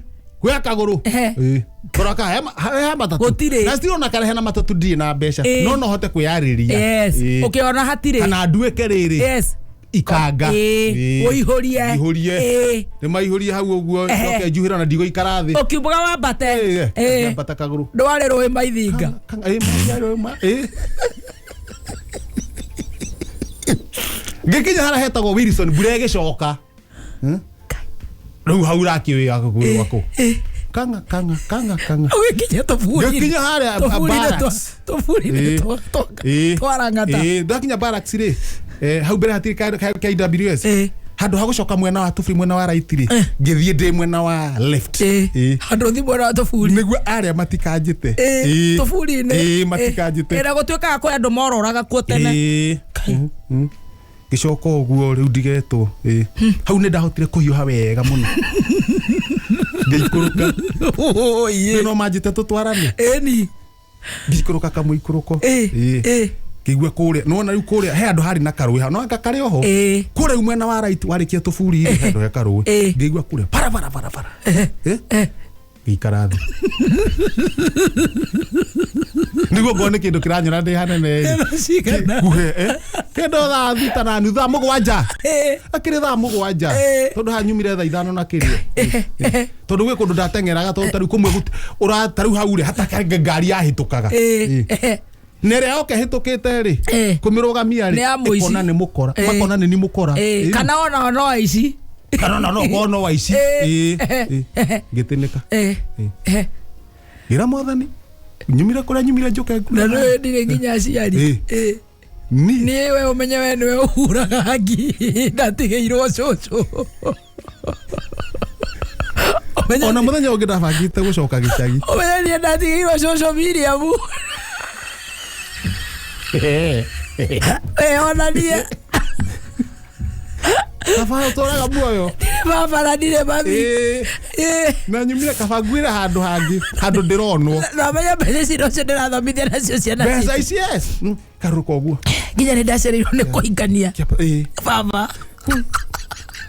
Kuoya kagũrũ. Ehe. Ĩĩ. Kũrora kana he matatũ. Gũtirĩ. Na still ona kana hena matatũ, ndirĩ na mbeca. Ĩĩ. No hote kwĩyarĩria. Yes. Ĩĩ. Ũkĩona hatirĩ. Kana nduĩke rĩrĩ Yes. ikanga. Ĩĩ. Ĩĩ. Ũihũrie. Ihũrie. Ĩĩ. Nĩ maihũrie hau ũguo. Ehe. Njoke njuhĩre na ndigũikara thĩ. Ũkiugaga wambate. Ĩĩ. Ĩĩ. Ngĩambata kagũrũ. Ndwarĩ rũĩ maithinga. Ĩĩ, ĩĩ. Ngĩkinya harĩa hetagwo Wilson, mbura ĩgĩcoka. Rĩu hau ũrakĩwĩ gwakũ kanga kanga kanga kanga. Ũgĩkinya tũburi. Ngĩkinya harĩa Tũburi-inĩ barracks. tũburi-inĩ Ĩĩ. Ĩĩ. twarang'ata. Ĩĩ, ndakinya barracks rĩ, hau mbere hatirĩ KWS. Ĩĩ. Handũ ha gũcoka mwena wa tũburi, mwena wa right rĩ, ngĩthiĩ ndĩ mwena wa left. Ĩĩ. Ĩĩ. Handũ ũthiĩ mwena wa tũburi. Nĩguo arĩa matikanjĩte. Ĩĩ, Ĩĩ. tũburi-inĩ. Ĩĩ, matikanjĩte. Ĩĩ, na gũtuĩkaga kwĩ andũ mororaga kuo tene. Ĩĩ. Ngĩcoka ũguo rĩu ndigetwo. Ĩĩ. Hau nĩ ndahotire kũhiũha wega mũno, ngĩikũrũka. Ĩĩ. No manjĩte tũtwarane. Ĩni. Ngĩikũrũka kamũikũrũko. Ĩĩ. Ĩĩ. Ĩĩ. Ngĩigua kũrĩa nĩwona rĩu kũrĩa he handũ harĩ na karũĩ hau, no anga karĩ oho. Ĩĩ. Kũrĩa rĩu mwena wa right warĩkia tũburi rĩ, handũ he karũĩ. Ĩĩ. Ngĩigua kũrĩa bara bara bara bara. Ĩ? Ngĩikara thĩ nĩguo ngone nĩ kĩndũ kĩranyona ndĩ hanene ĩ. Cigana? Nguhe kĩndũ thaa 6:30, thaa 7. Ĩĩ. Akĩrĩ thaa 7. Ĩĩ. Tondũ hanyumire thaa 5 na kĩrĩa, tondũ gwĩ kũndũ ndateng'eraga, tondũ tarĩu kũmwe ũra tarĩu hau rĩ hataka ngari yahĩtũkaga. Ĩĩ. Ĩĩ. Na ĩrĩa yoka ĩhĩtũkĩte rĩ, Ĩĩ. kũmĩrũgamia Nĩ rĩ, ya mũici. ĩkona nĩ mũkora. Ĩĩ. Makona nĩ ni mũkora. Ĩĩ. Ĩĩ. Kana ona no aici. Kana ona no korwo no waici. Ĩĩ. Ĩĩ. Ĩĩ. Ngĩtĩnĩka. Ĩĩ. Ĩĩ. Ngĩra mwathani Nyumire kũrĩa nyumire njũke Na ngure. nĩ ndirĩ nginya aciari. Ĩ. Ĩ. Niĩ Niĩ we ũmenye we nĩwe ũhuraga ngi ndatigĩirwo cũcũ. Ũmenye ona mũthenya ũngĩ ndabangĩte gũcoka gĩcagi. Ũmenye niĩ ndatigĩirwo cũcũ Miriam. Ĩ ona niĩ Kaba ũtũraga muoyo. ndirĩ baba na ndirĩ mami. Ĩ. Ĩ. Na nyumire kaba nguire handũ hangĩ handũ ndĩronwo. Na ũmenye mbeca ici nocio ndĩrathomithia nacio ciana Mbeca citũ. ici yes. Karũka ũguo. Nginya nĩ ndacereirwo nĩ kũhikania. Ĩ. Baba.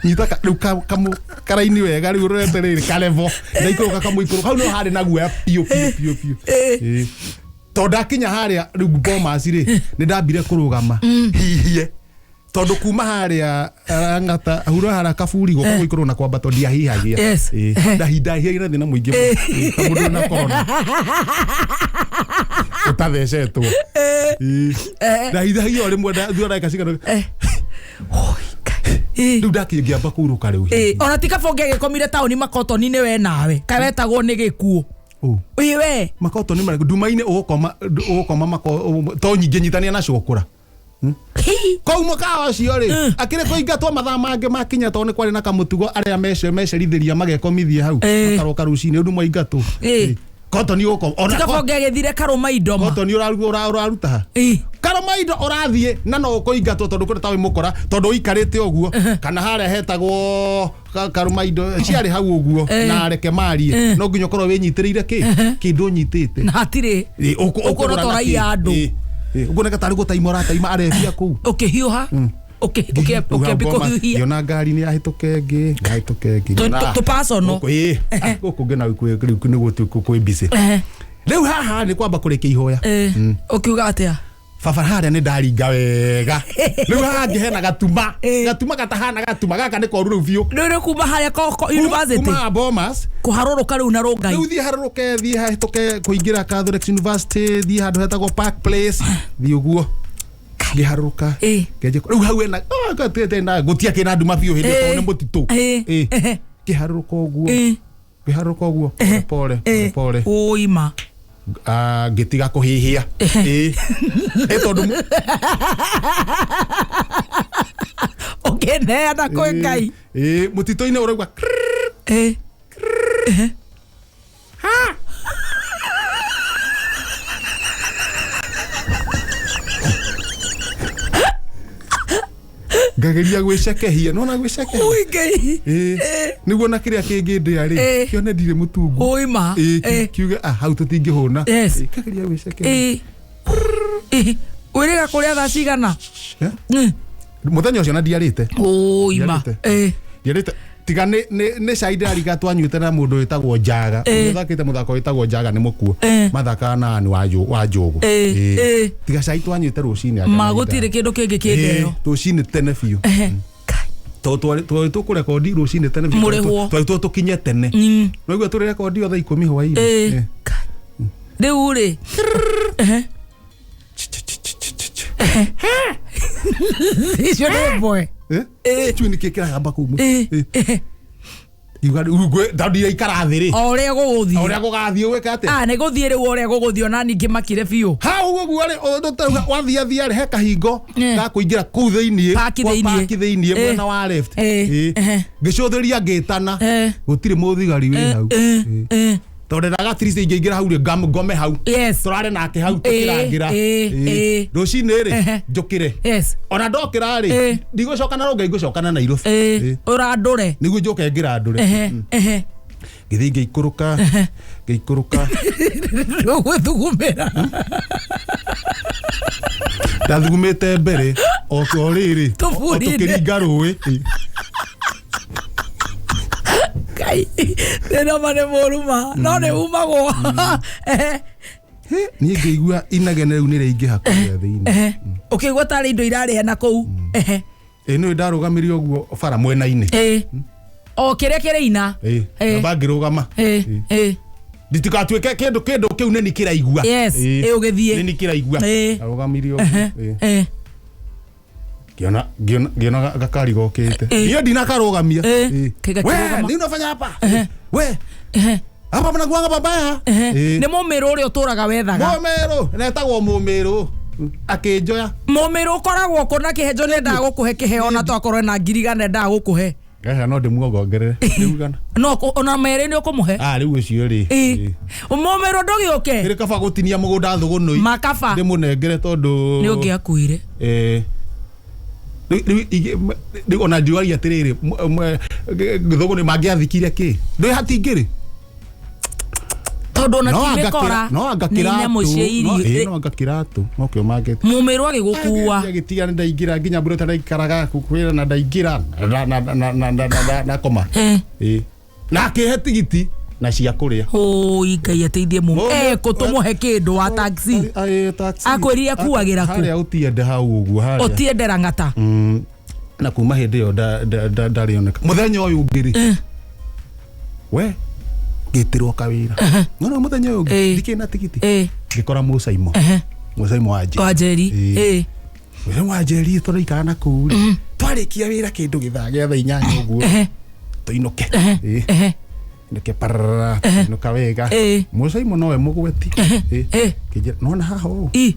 Nyita rĩu kamũ karaini wega rĩu ũrorete rĩrĩ karevo ndaikũrũka kamũikũrũka hau nĩho harĩ na guoya biũ biũ biũ biũ. Ĩ. Ĩ. Tondũ ndakinya harĩa rĩu Bomas rĩ nĩ ndambire kũrũgama hihie tondũ kuma harĩa Lang'ata hura harĩa kaburi gũka gũikũrũka na kwambata ndiahihagia. Yes. Ĩ. Ndahindahihagia na thĩna mũingĩ mũno. Ĩ, ta mũndũ wĩna corona ũtathecetwo. Ĩ. Ndahindahihagia o rĩmwe thutha ndagĩka cigana. Eh. Oi, Ngai. Ĩ. Rĩu ndakinya ngĩamba kũurũka rĩu. Ĩ, ona ti kaba ũngĩagĩkomire taũni makotoni-inĩ we nawe kaĩ wetagwo nĩ gĩkuũ. Ũ. Ĩ we. Makoto nĩ marĩkũ nduma-inĩ ũgũkoma ũgũkoma mako to nyingĩnyitania na cũkũra. Hi. Kau mũkawa ũcio rĩ akĩrĩ kũingatwo mathaa mangĩ makinya tondũ nĩ kwarĩ na kamũtugo arĩa mecerithĩria magekomithia hau Ĩ. makaroka rũcinĩ ũndũ mwaingatwo. Ĩ. Kotoni ũgũkoma Ti ona kaba ũngĩagĩthire karũma indo ma. kotoni ũraruta ha Ĩ. karoma indo ũrathiĩ na no ũkũingatwo tondũ kũrĩ ta wĩ mũkora tondũ ũikarĩte ũguo kana harĩa hetagwo karũma indo ciarĩ hau ũguo Ĩ. na reke marie no nginya ũkorwo wĩnyitĩrĩire kĩ kĩndũ ũnyitĩte. Na hatirĩ. Ĩ, Ũkũrora ũkũgũra na toraia kĩ? andũ. Ĩ, ĩ, ũkuoneka tarĩ gũtaima ũrataima arebia kũu. Ũkĩhiũha. Ũkĩambi kũhiũhia. Ngĩona ngari nĩ yahĩtũka ĩngĩ yahĩtũka ĩngĩ. Tũpacono. Gũkũ, ĩ, gũkũ ngĩona rĩu nĩ gũtuĩka kwĩ busy. Ehe. Rĩu haha nĩ kwamba kũrĩkia ihoya. Ĩ. Ũkiuga atĩa? Baba harĩa nĩ ndaringa wega rĩu haha ngĩ hena gatuma. Ĩ. Gatuma gatahana gatuma gaka nĩ koru rĩu biũ. Rĩu nĩ kuma harĩa university. Kuma Bomas. Kũharũrũka rĩu na Rũngai. Rĩu thiĩ harũrũke thiĩ hahĩtũke kũingĩra Catholic University thiĩ handũ hetagwo Park Place thiĩ ũguo ngĩharũrũka. Ĩ. Ngĩanjia rĩu hau hena gũtiakĩ na nduma biũ hĩndĩ ĩyo tondũ nĩ mũtitũ. Ĩ. Ĩ. Ehe. Ngĩharũrũka ũguo. Ĩ. Ngĩharũrũka ũguo pole pole Ĩ. pole. Ũima. Ah, ngĩtiga kũhihia. Ĩ. Ĩ tondũ Ũkĩneana kwĩ Ngai. Ĩ, mũtitũ-inĩ ũraigua Ĩ. Ngageria gwĩcekehia nona gwĩcekehia. Ui Ngai. Ĩ. Nĩguo na kĩrĩa kĩngĩndĩa rĩ Ĩ. kĩone ndirĩ mũtungu. Ũima. Ĩ, Ĩ. kiuge ah hau tũtingĩhũna. Yes. Ĩ, ngageria gwĩcekehia. Ĩ. Ĩ. Wĩrĩga kũrĩa thaa cigana? Eh? Mũthenya ũcio na ndiarĩte. Ũima. Ndiarĩte. Ĩ. Ndiarĩte tiga nĩ cai ndĩrariga twanyuĩte na mũndũ wĩtagwo Njaga. Ĩ. Ũthakĩte mũthako wĩtagwo Njaga nĩ mũkuo. Ĩ. Mathakaga na Ann wa Njũgũ. Ĩ, Ĩ. ĩ. Tiga cai twanyuĩte rũcinĩ anga Ma nĩ gũtirĩ kĩndũ kĩngĩ Ĩ, kĩndeo. rũcinĩ tene biũ. Ehe. Kai. Tondũ twarĩ tũkũrekondi rũcinĩ tene biũ. Mũrĩhwo. Twarĩ tũkinye tene. Naigua tũrĩ rekondi o thaa ikũmi hwaĩ-inĩ. Ĩ. Ĩ. Kai. Rĩu rĩ. Ehe. Icio nĩ mboe. Ĩ? Ĩ. Cui nĩkĩ kĩragamba kũu Ĩ. Ĩ. Ehe. Ngiuga rĩu tondũ ndiraikara thĩ rĩ. O ũrĩa O gũgũthiĩ. ũrĩa gũgathiĩ gwĩka atĩa? Ah, nĩ gũthiĩ rĩu o ũrĩa gũgũthiĩ ona ningĩ makire biũ. Hau ũguo rĩ ũndũ tauga wathiathia rĩ he kahingo Eh. ga kũingĩra kũu thĩiniĩ Paki kwa thĩiniĩ. paki thĩiniĩ Eh. mwena wa left. Eh. Ĩ. Ehe. Ngĩcũthĩria ngĩtana Eh. gũtirĩ mũthigari wĩ hau. Ĩ. Ĩ. Ĩ. Tondũ ndendaga at least ingĩingĩra hau rĩ ngome hau. Yes. Tũrare nake hau Ĩ, tũkĩrangĩra. ĩ, Ĩ. ĩ. Rũcinĩ rĩ Ehe. njũkĩre. Yes. Ona ndokĩra rĩ Ĩ. ndigũcoka na Rongai ngũcoka na Nairobi. Ĩ. Ĩ. Ũrandũre. Nĩguo njoke ngĩrandũre. Ehe. Ehe. Ngĩthiĩ ngĩikũrũka ngĩikũrũka Ũgwĩthugumĩra. ndathugumĩte mbere o rĩrĩ o Tũburi-inĩ. tũkĩringa rũĩ. Ngai. Thĩna ma nĩ mũru ma. No nĩ umagwo. Ehe. Niĩ ngĩigua inegene rĩu nĩ rĩaingĩha kũrĩa thĩinĩ. Ehe. Ũkĩigua tarĩ indo irarĩa na kũu. Ehe. Ĩ nĩũĩ ndarũgamire ũguo bara mwena-inĩ. Ĩ. O kĩrĩa kĩraina. Ĩ Ĩ. namba ngĩrũgama. Ĩ. Ĩ. Nditigatuĩke kĩndũ kĩu nĩ kĩraigua. Yes, Ĩ. ĩ ũgĩthiĩ. Nĩ kĩraigua. Ĩ. Ndarũgamire ũguo. Ehe. Ĩ. Ĩ. Ngĩona ngĩona ngĩona gakari gokĩte. Ĩ. Niĩ ndinakarũgamia. Ĩ. Ĩ. Kĩga We kĩrũgama. nĩ unafanya hapa? We Ehe. Hapa mnakuanga pabaya. Nä må mä rå å rä a å tå raga wethaga. Mũmĩrũ netagwo mũmĩrũ akĩnjoya. Må mä rå å koragwo kå na kä henjo nä endaga gå kå he kä heo na twakorwo na ngirigana endaga gå kå he. Gaca no ndĩmuongongerere rĩu gana. No ona merä nä å kå må he. Ah, rĩu ũcio rĩ. Må mä rå ndå gä å ke. Ĩrĩ kaba gũtinia mũgũnda thũgũnũi. Makaba. Ndĩmũnengere tondũ Nä å ngä akuire. Rĩu ona ndiwaria atĩrĩrĩ thũgũnĩ mangĩathikire kĩ ndũĩ hatingĩrĩ. Tondå ona No ti anga mä kora no anga nä nyamå cia kĩratũ no irio. ĩĩ, no anga kĩratũ nokĩo mangĩte. Må mä rå agä gå kua. Gĩtiga nĩ ndaingĩra nginya mbura ndaikaraga kwĩra na ndaingĩra na na na na na na na koma. Ĩĩ. Na akĩhe tigiti na cia kũrĩa. Oi Ngai ateithie må kå tå må he kä ndå wa taxi. Akwĩrire akuagĩra kũ? Harĩa ũtiende hau ũguo harĩa. Å tiendera ng'ata. Na kuma hĩndĩ ĩyo ndarĩoneka mũthenya ũyũ ũngĩ rĩ we ngĩtĩrwo kawĩra no no mũthenya ũyũ ũngĩ ndikĩrĩ na tigiti ngĩkora mũcaimo mũcaimo wa Njeri. Wa Njeri. Mũcaimo wa Njeri tũraikara na kũu rĩ twarĩkia wĩra kĩndũ gĩthaa gĩa thaa inyanya ũguo tũinũke. Inũke parara tũinũka wega mũcaimo nowe mũgweti. Kĩnjĩra nona haha ũũ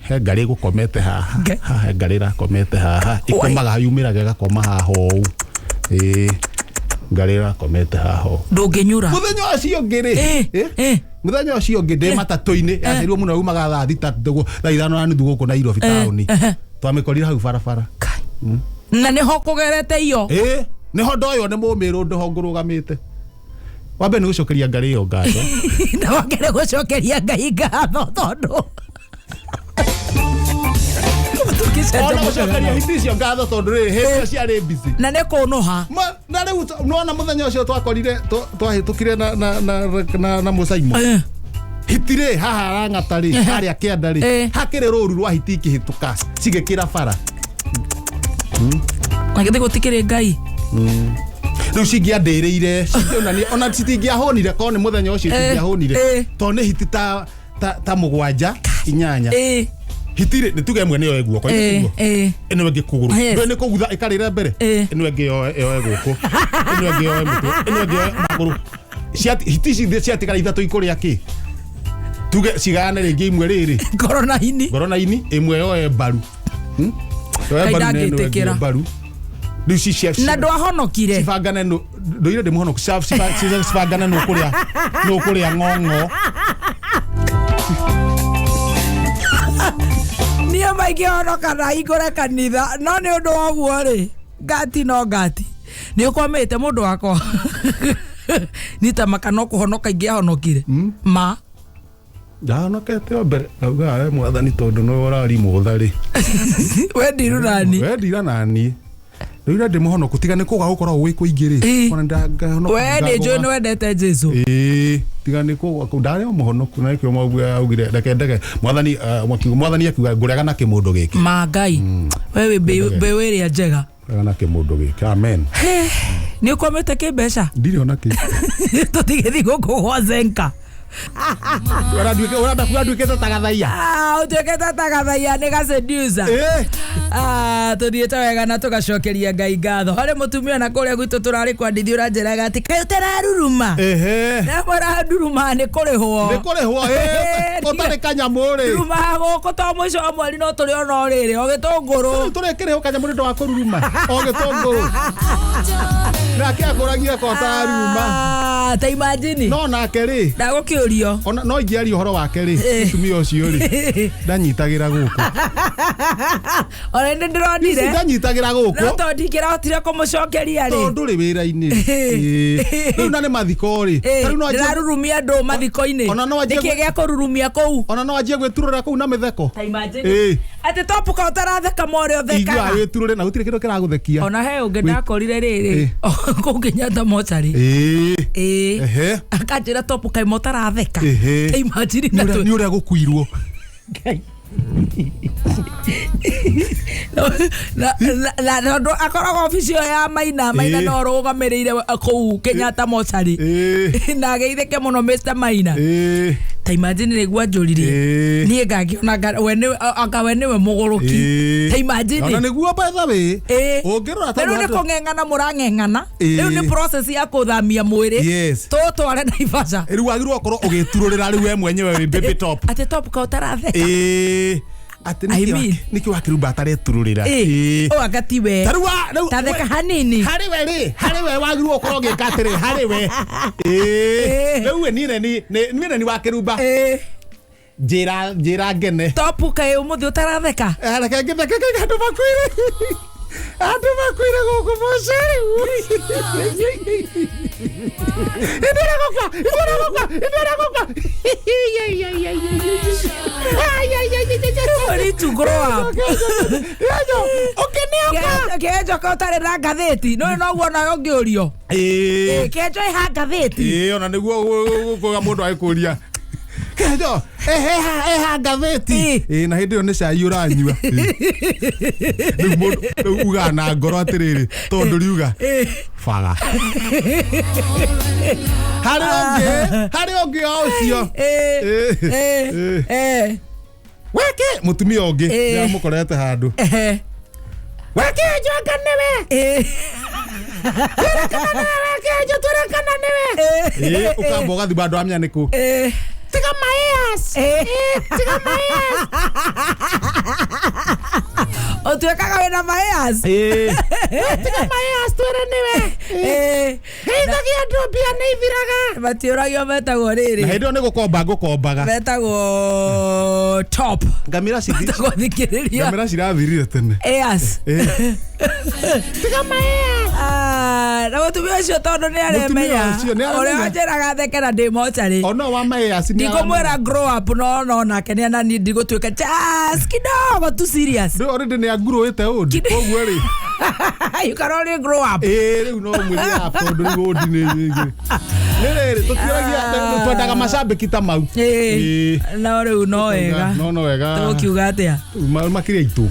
he ngari ĩgũkomete haha haha he ngari ĩrakomete haha ĩkomaga yumĩraga ĩgakoma haha ũũ. Ĩĩ ngari ĩrakomete haha ũũ. Ndå ngä nyura. Mũthenya ũcio ũngĩ rĩ mũthenya ũcio ũngĩ ndĩ matatũ-inĩ yacerirwo mũno yumaga thaa thita thaa ithano na nuthu gũkũ Nairobi taũni twamĩkorire hau barabara. Na nä ho kå gerete iyo. Ĩĩ nĩho ndoywo nĩ mũmĩrũ ndĩho ngũrũgamĩte wambe nĩ gũcokeria ngari ĩyo ngatho. Na wakere gå cokeria Ngai ngatho tondå ona gũcokeria hiti icio ngatho tondũ rĩ hĩndĩ ĩyo ciarĩ busy na nä kå nå ha. Na rĩu nona mũthenya ũcio twakorire twahĩtũkire na na na na na mũcaimo hiti rĩ haha arang'ata rĩ harĩa kĩanda rĩ hakĩrĩ rũru rwa hiti ikĩhĩtũka cigĩkĩra bara. Na gä thä gå tikä rä Ngai. Rĩu cingĩandĩrĩire ona citingĩahũnire korwo nĩ mũthenya ũcio citingĩahũnire tondũ nĩ hiti ta ta mũgwanja inyanya hiti rĩ nĩ tuge ĩmwe nĩyoe guoko ĩno ĩngĩ kũgũrũ ndũĩ nĩ kũgutha ĩkarĩra mbere ĩno ĩngĩ yoe gũkũ ĩno ĩngĩ yoe mũtwe ĩno ĩngĩ yoe magũrũ hiti ici ciatigara ithatũ ikũrĩa kĩ tuge cigayane rĩngĩ imwe rĩrĩ ngoro na ini ngoro na ini ĩmwe yoe mbaru yoe mbaru na ĩno ĩngĩ mbaru rĩu ci na ndwahonokire cibangane ndũire ndĩ mũhonoku cibangane nũ kũrĩa ng'ong'o. Niä maingä honoka na hingå kanitha no nä å ndå wa guo rä ngati no ngati nä å kwamä te må ndå wakwa nitamaka no kå honoka ingä ahonokire ma ndahonokete o mbere ngauga we mwathani tondũ nĩwe ũrari mũtha rĩ we ndirurani we ndira nani rĩu ira ndĩ mũhonoku tiga nĩ kũga gũkoragwo gwĩ kũingĩ rĩ ona ndahonoka we nĩ njũĩ nĩ wendete Jesu. Ĩĩ tiga nĩ kũgwa kũu ndarĩ o mũhonoku na nĩkĩo augire reke ndege mwathani mwathani akiuga ngũrega na kĩmũndũ gĩkĩ ma Ngai we wĩ mbeũ ĩrĩa njega ngũrega na kĩmũndũ gĩkĩ amen. Nĩ ũkwamĩte kĩmbeca ndirĩ ona kĩ tũtigĩthiĩ gũkũ gwa Zenka. Ũrenda ta gathaia ũtuĩkĩte ta gathaia nĩ gaseducer. Tũthiĩte wega na tũgacokeria Ngai ngatho harĩ mũtumia na kũrĩa gwitũ tũrarĩ kwandithi ũranjĩraga atĩ kaĩ ũtararuruma ndamwĩra nduruma nĩ kũrĩhwo nĩ kũrĩhwo ũtarĩ kanyamũ rĩ ndurumaga gũkũ to mũico wa mweri no tũrĩ ona o rĩrĩ o gĩtũngũrũ tũrĩkĩrĩhwo kanyamũ nĩ ũndũ wa kũruruma o gĩtũngũrũ nake akũragia ko ũtararuruma ta imagine no nake rĩ ndagũkĩũrio ona no ingĩaria ũhoro wake rĩ mũtumia ũcio rĩ ndanyitagĩra gũkũ ona nĩ ndĩronire ndanyitagĩra gũkũ no tondũ ndingĩrahotire kũmũcokeria rĩ tondũ rĩ wĩra-inĩ rĩu na nĩ mathiko rĩ ndĩrarurumia andũ mathiko-inĩ nĩkĩ gĩa kũrurumia kũu ona no anjie gwĩturũra kũu na mĩtheko ta imagine atĩ topuka ũtaratheka more ũthekaga igua wĩturũre na gũtirĩ kĩndũ kĩragũthekia ona he ũngĩ ndakorire rĩrĩ kũu Kenyatta mocarĩ akanjĩra topuka ime ũtaratheka ta imagine nĩ ũrĩa gũkuirwo na tondũ akoragwo obici ĩyo ya Maina Maina no rũgamĩrĩire kũu Kenyatta mocarĩ na ageithĩke mũno Mr Maina Ta imagine nĩguo anjũririe. Niĩ ngakĩona we nĩwe, anga we nĩwe mũgũrũki. Ta imagine. Ona nĩguo, by the way, ũngĩrora Rĩu nĩ kũng'eng'ana mũrang'eng'ana. Rĩu nĩ process ya kũthamia mwĩrĩ. Tũtware Naivasha. Rĩu wagĩrĩirwo gũkorwo ũgĩturũrĩra rĩu we mwenyewe wĩ baby top. Atĩ top ka ũtaratheka. Ĩĩ, atĩ I mean. nĩkĩ wakĩrumba atareturũrĩra? Ũ anga ti we. Ta rĩu rĩu Tatheka hanini. Harĩ we rĩ, harĩ we wagĩrĩirwo gũkorwo ũgĩka atĩrĩ harĩ we. Rĩu we niĩ nĩ ni wakĩrumba. Njĩra njĩra ngene. Top kaĩ ũmũthĩ ũtaratheka. Reke ngĩtheke andũ makuire, andũ makuire gũkũ mũceri. Ithuĩ gũkua, ithuĩ gũkua, ithuĩ gũkua. We need to grow up. Ũkĩnĩoka. Kenjo ka ũtarĩ na ngathĩti no noguo nawe ũngĩũrio. Kenjo ĩha ngathĩti. Ĩĩ, ona nĩguo kuga mũndũ agĩkũria, "Kenjo eha ngathĩti?" Ĩĩ, na hĩndĩ ĩyo nĩ cai ũranyua. Rĩu mũndũ rĩu ugaga na ngoro atĩrĩrĩ, tondũ riuga baga harĩ ũngĩ, harĩ ũngĩ o ũcio. Weke mũtumia ũngĩ nĩamũkorete handũ. Weke njoka nĩwe. Weke twĩrekana nĩwe. Ĩĩ, ũkamba ũgathiĩ bandũ amenya nĩkũ. Tiga maĩas. Tiga maĩas. Ũtuĩkaga wĩna maĩas. Tiga maĩas, twĩre nĩwe. Geithagia andũ, mbia nĩ ithiraga. Matiũragio metagwo Na rĩrĩ. Hĩndĩ ĩyo nĩ gũkomba ngũkombaga. Metagwo top. Ngamĩra cithi Metagwo thikĩrĩria. Ngamĩra cirathirire tene. Eas. Tiga maĩas. Ah, na mũtumia ũcio tondũ nĩ aremenya Mũtumia ũcio nĩ aramenya. ũrĩa wanjĩraga theke na ndĩ mocarĩ. Ona wa maĩas nĩ Ndikũmwĩra grow up, no nake nĩ anani ndigũtuĩka just kidogo too serious. Rĩu already nĩ angurũĩte ũndi, koguo rĩ You can only grow up. Ĩĩ, rĩu no mwĩre up tondũ rĩu ũndi nĩ rĩrĩ tũtiũragia, twendaga macambĩki ta mau. No rĩu no wega. No wega. Tũgũkiuga atĩa? Makĩria itũ.